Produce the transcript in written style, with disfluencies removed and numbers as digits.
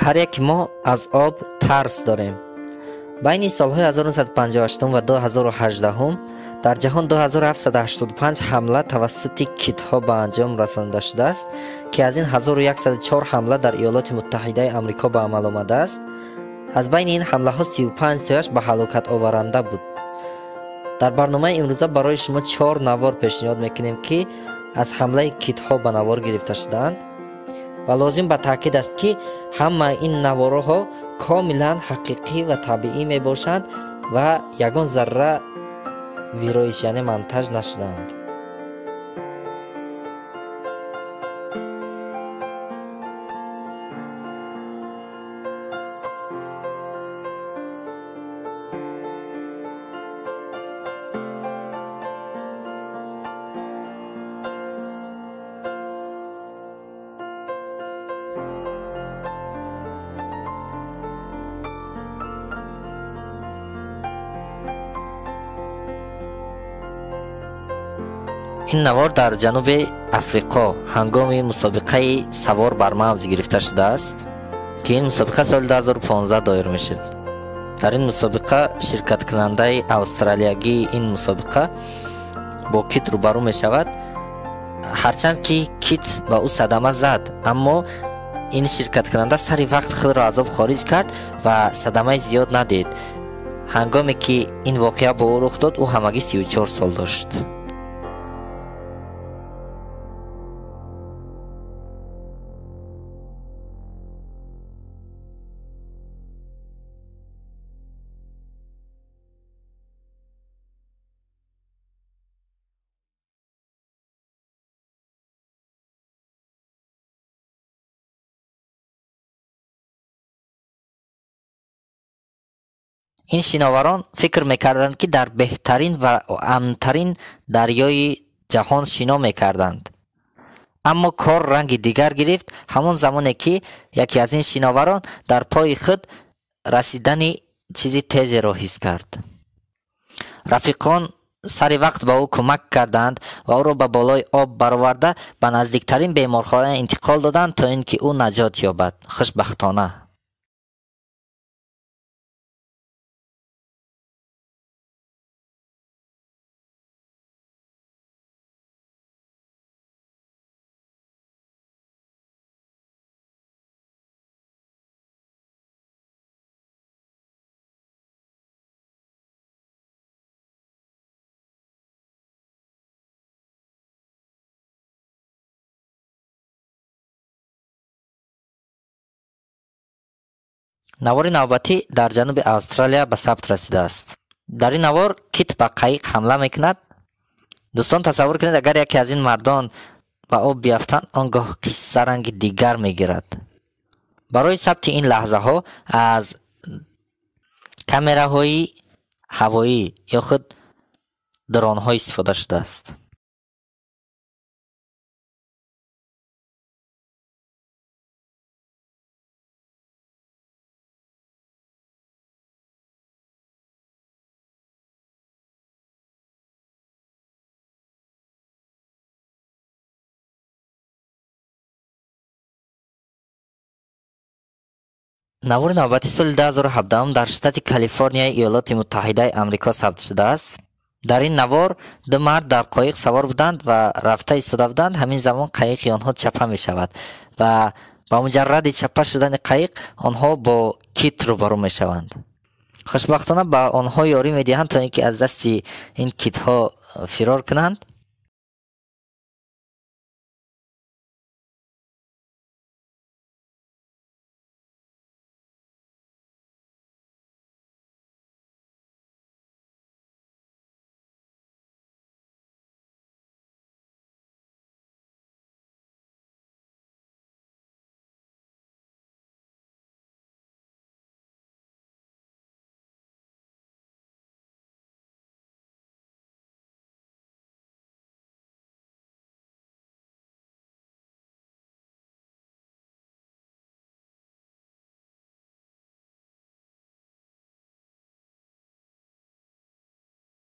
Ҳар яки мо аз об тарс дорем. Байни солҳои 1958 ва 2018 дар ҷаҳон 2785 ҳамла тавассути китҳо ба анҷом расонида шудааст, ки аз ин 1104 ҳамла дар Иёлоти Муттаҳидаи Амрико ба амал омадааст. Аз байни ин ҳамлаҳо 35 тояш ба ҳалокатоваранда буд. Дар барномаи имрӯза барои шумо 4 навор пешниҳод мекунем, ки аз ҳамлаи китҳо ба навор гирифта шудаанд ва лозим ба таъкид аст, ки ҳамаи ин наворҳо комилан ҳақиқӣ ва табиӣ мебошанд ва ягон зарра вироиш, яъне монтаж нашудаанд. Ин навор дар ҷануби Африқо ҳангоми мусобиқаи савор бар мавҷ гирифта шудааст, ки ин мусобиқа соли 2015 доир мешуд. Дар ин мусобиқа ширкаткунандаи австралиягии ин мусобиқа бо кит рӯбарӯ мешавад. Ҳарчанд ки кит ба ӯ садама зад, аммо ин ширкаткунанда сари вақт худро аз об хориҷ кард ва садамаи зиёд надид. Ҳангоме ки ин воқеа бо ӯ рух дод, ӯ ҳамагӣ 34 сол дошт. Ин шиноварон фикр мекарданд, ки дар беҳтарин ва амнтарин дарёи ҷаҳон шино мекарданд. Аммо кор ранги дигар гирифт ҳамон замоне, ки яке аз ин шиноварон дар пои худ расидани чизи тезеро ҳис кард. Рафиқон сари вақт ба ӯ кӯмак карданд ва ӯро ба болои об бароварда ба наздиктарин беморхона интиқол доданд, то ин ки ӯ наҷот ёбад. Хушбахтона. Навори навбатӣ дар ҷануби Австралия ба сабт расидааст. Дар ин навор кит ба қайиқ ҳамла мекунад. Дӯстон, тасаввур кунед, агар яке аз ин мардон ба об биафтанд, он гоҳ қисса ранги дигар мегирад. Барои сабти ин лаҳзаҳо аз камераҳои ҳавоӣ ё худ дронҳо истифода шудааст. Навори навбати соли 2017 дар штати Калифорнияи Иёлоти Муттаҳидаи Амрико сабт шудааст. Дар ин навор ду мард дар қоиқ савор буданд ва рафта истода буданд. Ҳамин замон қайиқи онҳо чапа мешавад ва ба муҷарради чапа шудани қайиқ онҳо бо кит рӯбарӯ мешаванд. Хушбахтона ба онҳо ёрӣ медиҳанд, то ин ки аз дасти ин китҳо фирор кунанд.